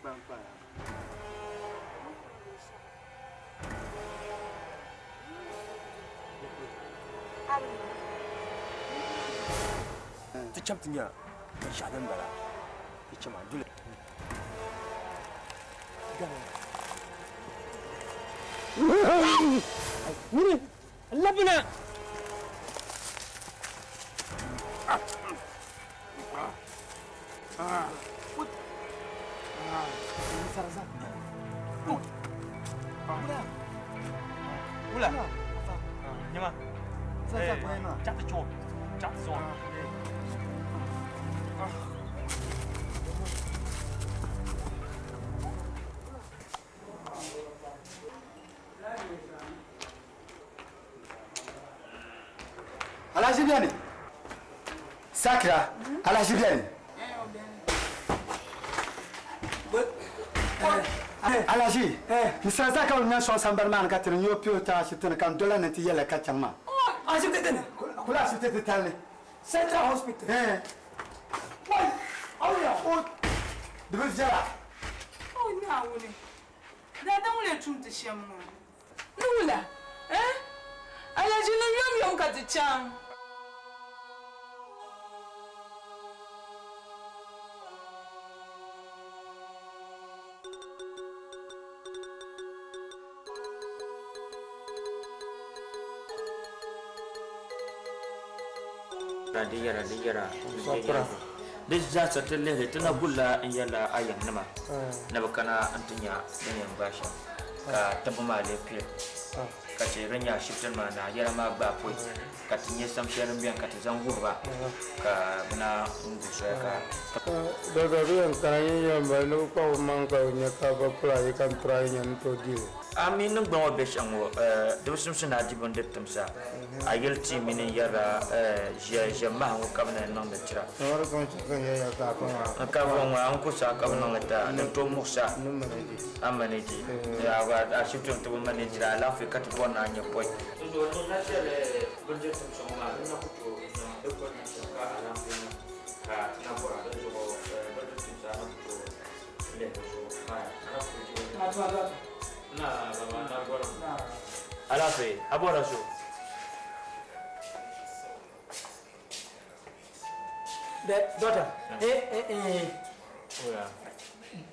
F: kpankpaya.
I: Ti chaŋ ti nya binshɛɣu din bala. Ti chama duli.
D: Nyini, labina!
I: Wula. Nyama. Chak ti chuɣu. Chak ti zuɣu.
F: Alhaji beni. Sakira, Alhaji beni. Alhaji, n sara zaa ka bi nya sɔŋ sambani maa ni ka tiri n yo piyo ta ashibiti ni ka n dola ni ti yɛli ka chaŋ maa.
D: Ashibiti dini?
F: Kula ashibiti ti tali ni.
D: Central Hospital?
F: Eh.
D: Wai, awuya.
F: O, di bi viɛla.
B: O Naawuni, daadam ŋun lee tum ti shɛm ŋɔ. Ni wula? Eh? Alhaji ni yomyom ka ti chaŋ.
J: Di yɛra di yɛra di zaasa ti lihi ti na gulla n yɛla a yɛm nima ni bi kana n ti nya din yɛn gbaai shɛm ka tibbu maa lee pili ka chɛ din nyɛ ashibiti maa ni a yɛla maa gbaai pɔi ka ti nyɛ sam shɛli din bɛni ka ti zaŋ wuhi ba ka bɛ na n gu soya ka
K: Dɔkta bi yɛn kana yin yɛn bali ni bi kpa bi maŋ ka bi nya ka ba kura yi ka n tura yi nya ni tooi dili.
J: A mi niŋgbuŋ ŋɔ bɛ shɛm ŋɔ di bi simsi ni a di bindiri timsa a yɛli ti mini n yɛrila ʒiɛ maha ŋɔ ka bi na niŋdi tira.
K: N
J: ka fɔ ŋɔ an ku saa ka bi niŋdi ta din tooi muɣisa a manage a shibiti ni ti bi manage la alaafee ka ti bɔri ni a nyɛ pɔi. Bindiri timsa ŋɔ maa di na ku tooi niŋ di kɔri niŋ shɛm ka alaafee niŋ ka ti na bɔra di zuɣu bindiri timsa a na ku tooi lihi di zuɣu a na ku tooi Na, baba, na bɔra. Alaafee, a bɔra so?
D: Bɛ, doctor, eh, eh, eh.
J: Oya.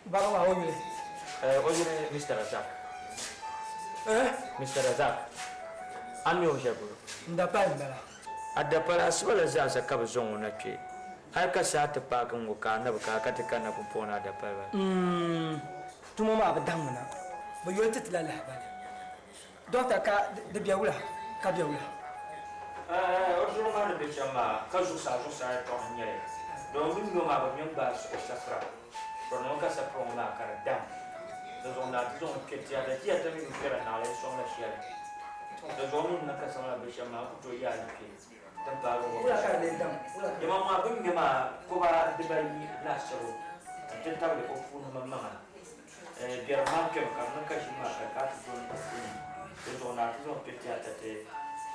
D: Baba maa o yuli?
J: O yuli Mr. Razak.
D: Eh?
J: Mr. Razak. A mi o shɛli polo?
D: N dapali m-bala.
J: A dapali asiba la zaasa ka bɛ zaŋ o na kpe. Hali ka saa ti paagi ŋ-ŋɔ ka a na bi ka ka ti kanna pumpɔŋɔ ni a dapali ba.
D: Tuma maa bi daŋmi na. Bɛ yoli ti ti la lahabali. Doctor ka di be wula ka be wula?
J: O zuɣu maa ni be shɛm maa ka zuɣusaa zuɣusaa yɛltɔɣa n-nyɛ li. Domin bɛ mi o maa bɛ mi n-gbaai o safira. To niŋ ka safira ŋɔ maa ka di dam. Di zuɣu naa ti zaŋ o kpe tiata. Tiata mi bi kpɛra naɣila yi sɔŋla shɛli. Di zuɣu mi ni niŋ ka safira be shɛm maa n ku tooi yaai li kpe din paagi ŋɔ.
D: Wula ka di lee dam? Wula ka di
J: Dama maa bɛ ŋme maa koba dibayi laasabu nti tabili o puuni maŋmaŋa. Biɛrim maa kpɛmi ka di niŋ ka ʒim maa ka di kana ti do n puuni. Di zuɣu naa ti zaŋ kpe tiata ti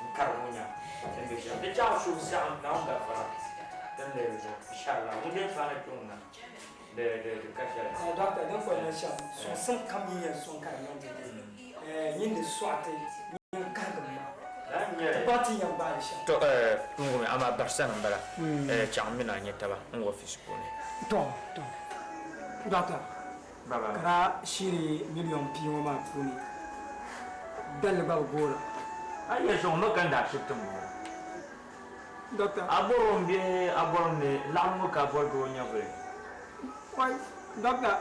J: n kari ŋɔ nya din be shɛm. Di chaŋ suhu saɣim Naawuni gafara din lee bi zuɣu. Inshallah ŋun dee faana kpe ŋuna di di di ka shɛli.
D: Doctor, din kuli niŋ shɛm sɔŋsim kam yi yɛn sɔŋ ka di niŋ dede. Nyin di sɔɣiti nyin kahigim ma. Ti baŋ ti yɛn gbaai li shɛm.
J: To n wumi amaa barisani m-bala. Chaŋ mi ni a nya taba n wɔfisi puuni.
D: To, to. Doctor,
J: Baba.
D: ka daa shiri miliyon pia ŋɔ maa puuni dalli gba bi goora.
J: A yi yɛli shɛŋa, m ma ka n daa shibiti m-bɔŋɔ.
D: Doctor.
J: A bɔri o m-bee a bɔri mi laɣim ŋɔ ka a bɔri doo nyɛvuli?
D: Wai, doctor,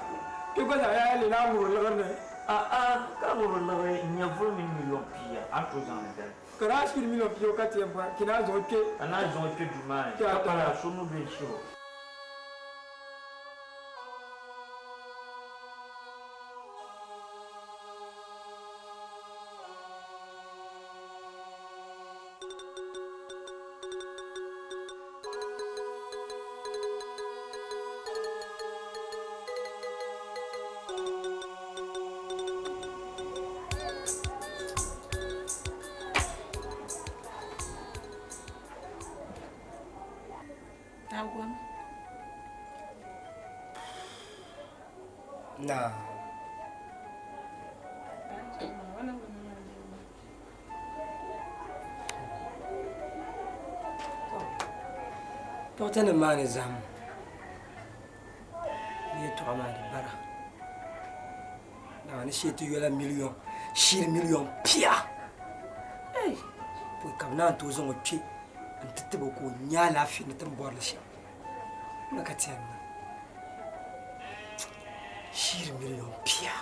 D: kpe gba zaa yaa leela a ŋubiri liɣiri ni.
J: A'a, ka ŋubiri liɣiri nyɛvuli mini miliyon pia, a ni tooi zaŋ li dali.
D: Ka daa shiri miliyon pia ka ti yɛn bɔri, ka naa zaŋ o kpe.
J: Ka naa zaŋ o kpe duu maa ni, ka pala so nuu bee n-shih o.
B: Agwam.
I: Na. Dɔɣita nim maa ni zahim ni yɛltɔɣa maa di bara. Dama ni shee ti yola miliyon shiri miliyon pia. Ei, pɔi ka bɛ naan tooi zaŋ o kpe n-ti tib o ka o nya alaafee ni ti ni bɔri li shɛm. Ŋuna ka ti yɛn niŋ. Shiri miliyon pia.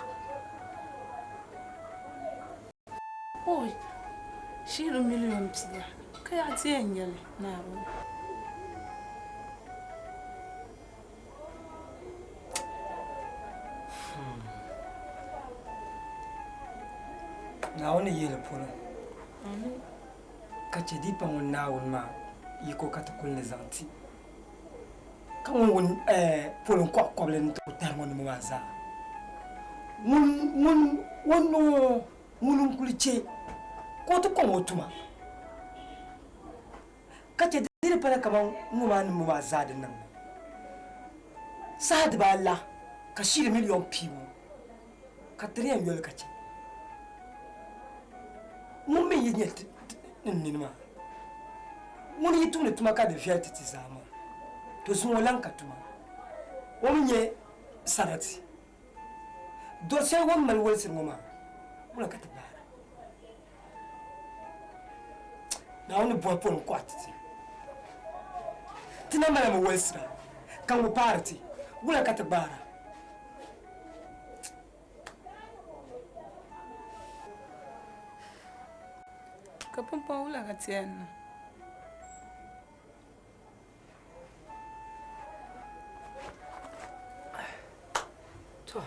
B: Oi, shiri miliyon pia ka yaɣa ti yɛn nya li Naawuni.
I: Naawuni yɛli polo ka chɛ di pa ŋun Naawuni maa yiko ka ti kuli ni zaŋ ti ka ŋun wun polo n-kɔɣi kɔbili ni ti ku tahi ŋɔ nima maa zaa. Ŋun ŋun o noo ŋuni n-kuli chɛ ka o ti kɔŋ o tuma ka chɛ di di pala kaman ŋɔ maa niŋbu maa zaa di niŋmi saha dibaala ka shiri miliyon pia ŋɔ ka ti di yɛn yoli ka chɛ ŋun mi yi nyɛ n nini maa ŋuni yi tumdi tuma ka di viɛli ti ti zaa maa to zuŋɔ lan ka tuma o mi nyɛ sarati dɔr shɛli o ni mali wolisiri ŋɔ maa wula ka ti gbaara Naawuni ni bɔhi pɔri n-kɔhi ti ti. Ti na malimi wolisira ka ŋɔ paari ti, wula ka ti gbaara?
B: Ka pumpɔŋɔ wula ka ti yɛn niŋ?
I: To.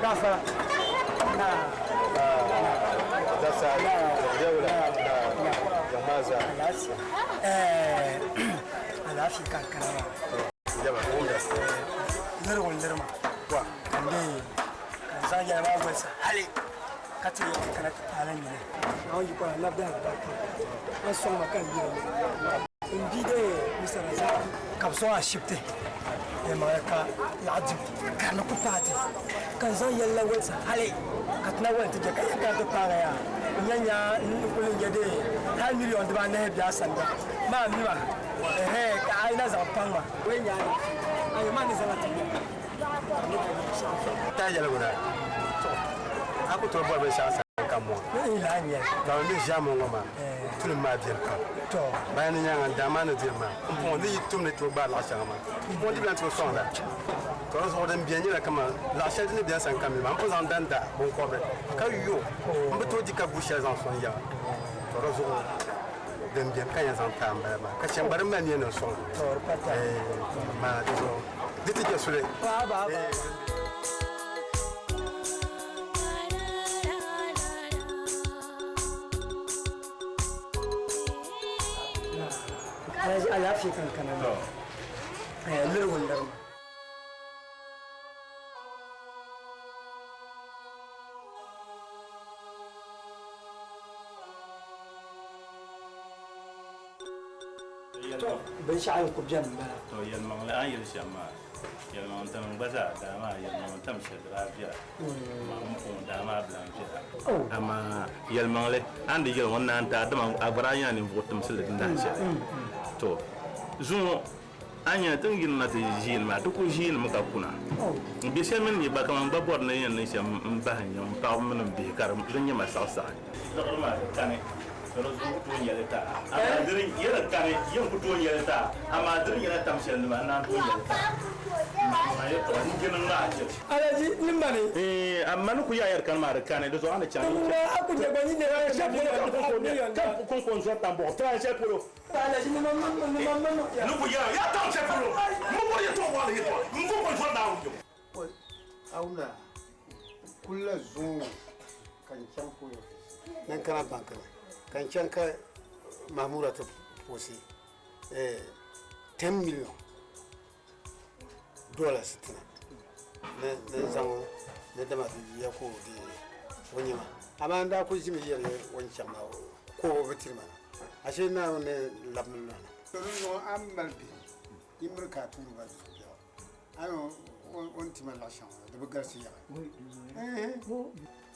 I: Gafara. Alaafee ka n kana maa. Lirigu n-liri ma ka n dee ka n zaŋ yɛla maa wolisi hali ka ti yɛli kana ti paai la nyini. Naawuni yiko ni anabi daalibarika a ni sɔŋ ma ka n yiri n bia dee Mr. Razak ka bɛ sɔŋ ashibiti yɛlimaŋli ka laɣ dibu ka di ni ku paai ti ka n zaŋ yɛli la wolisi hali ka ti na wali ti je ka yɛn kana ti paai yaa n nya nya n kuli n je dee hali miliyon dibaanahi be a sani gba maa mi ma ɛhɛɛ ka a yi na zaŋ paŋ ma o yɛn nya alaafee ayi maa ni zaŋ a ti nya
L: Ta yɛligu na, to a ku tooi bɔri binshɛɣu sani kam ŋɔ. Dama mi ʒiɛm ŋɔ maa tulim maa beni pam. Bayan di nyaaŋa n daa maa ni diri maa, pumpɔŋɔ ni yi tum ni tooi gbaai laɣ shɛŋa maa, pumpɔŋɔ di bi lan tooi sɔŋda. To di zuɣu din beni nyɛla kaman laɣ shɛli din ni beni sani kam mi maa, m pun zaŋ dan da biŋkɔbiri ka yo m bi tooi di ka gu shɛli zaŋ sɔŋ yaha. To di zuɣu din beni ka yɛn zaŋ taai m-bala maa, ka chɛ m gba din mali nia ni n sɔŋ amaa di zuɣu di ti je suli.
I: Alaafee ka n kana maa lirigu n-liri ma. To binshɛɣu n ku beni m-bala.
M: To yɛlimaŋli a ni yɛli shɛm maa, yɛlimaŋli tinim gba zaa daa maa yɛlimaŋli tam shɛli di daa viɛla, amaa m puuni daa maa bi lan viɛla. Amaa yɛlimaŋli a ni di yɛli ŋɔ n-naan ti a dama a gba daa nyɛla ninvuɣ timsili din dahin shɛli. To zuŋɔ a ni nya ti ni yirina ti ʒiini maa, ti kul ʒiinimi ka kuna. M bi shɛli mini ni gba kaman n gba bɔri ni yɛn niŋ shɛm m-bahi n yiŋ paɣiba mini m bihi ka di nyɛ ma saɣisaɣi. Liɣiri maa di kani ka di zuɣu ku tooi nyɛli taa, amaa di di yɛli kani yɛn ku tooi nyɛli taa, amaa di di nyɛla tam shɛli nima n naan tooi nyɛli taa. M ma yɛtɔɣa n je ni ŋmaai chɛ.
I: Alaji ni mani.
M: Eeh a ma ni ku yaayɛri kani maa di kani di zuɣu a ni chaŋ.
I: Ŋuna a ku nyɛ gba nyin nɛma shɛli polo ka ku million
M: Ka ku kɔŋko n-zɔri tambɔɣu tirahi shɛli polo.
I: Alaji ni ma ni ma ma ya.
M: Ni ku yɛra yaa tam shɛli polo m bi bɔri yɛtɔɣ waɣila yɛtɔɣa n kɔŋko n-zɔri Naawuni kpɛŋɔ.
C: Oi, Awuna kulla zuŋɔ ka n chaŋ polo ni n kana banki ni ka n chaŋ ka Mahmuda ti poosi 10 million dollars ti na.
L: Ni ni zaŋ ni dama di ya ka o di o nyɛma amaa n daa kuli ʒimi yɛli o ni chaŋ maa ka o bi tiri ma na ashee Naawuni ni labimi na na. To di zuɣu a ni mali bihi yi miri ka a tuuri ba zuɣu biɛɣu a ni o ni ti ma luɣ shɛŋa ŋɔ di bi galisi yaɣi.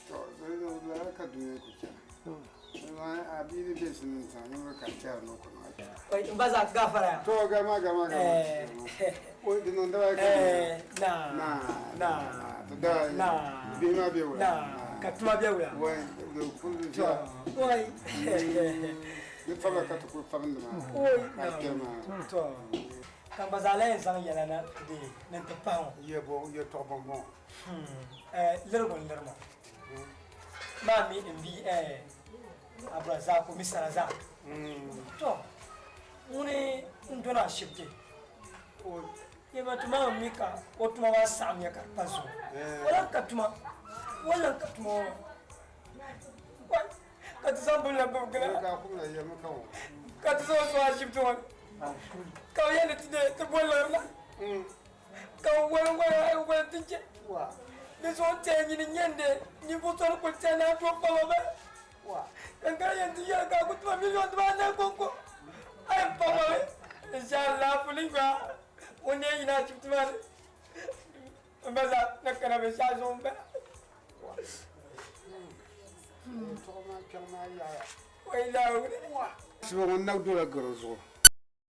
L: To di zuɣu lala ka dunia ku chana. A bia ni be sini tiŋa yi miri ka a tɛhiri ni o ku niŋ a kpɛma.
I: Oi, n ba zaa gafara ya.
L: To gama gama gama. O di niŋ daba ka
I: na
L: na to da
I: na
L: bihi maa be wula
I: na ka tuma be wula
L: wai do kuli
I: to oi
L: di fabila ka ti kuli fabindi maa
I: oi
L: ka kpɛri maa
I: to ka n ba zaa lahi zaŋ yɛla na di ni ti pahi ŋɔ
L: yɛ bo yɛ tɔɣ bɔŋbɔŋ
I: lirigu n liri ma maa mi n bi Abdulrazak Mr. Razak to ŋuni n dɔni ashibiti yɛma tuma mi ka o tuma maa saɣamya ka di pa zuɣu o lahi ka tuma o lahi ka tuma ŋɔ maa ka ti zaŋ bini la gbubi gila ka ti zaŋ o sɔŋ ashibiti ŋɔ ni ka bi yɛli ni ti ti boli liɣiri la ka bi woli woli woli ti chɛ di zuɣu n tiɛhi nyini nyɛ n de ninvuɣu so ni kuli tiɛhi ni a tooi kpama ba Kan ka yɛn ti yɛli ka a ku tuma miliɔn dibaanahi kɔŋko a yɛn pa ma mi inshallah puli gba o ne yina ashibiti maa ni n ba zaa na kana binshɛɣu zuɣu n bala
L: Siba ŋɔ nag dola garo zuɣu.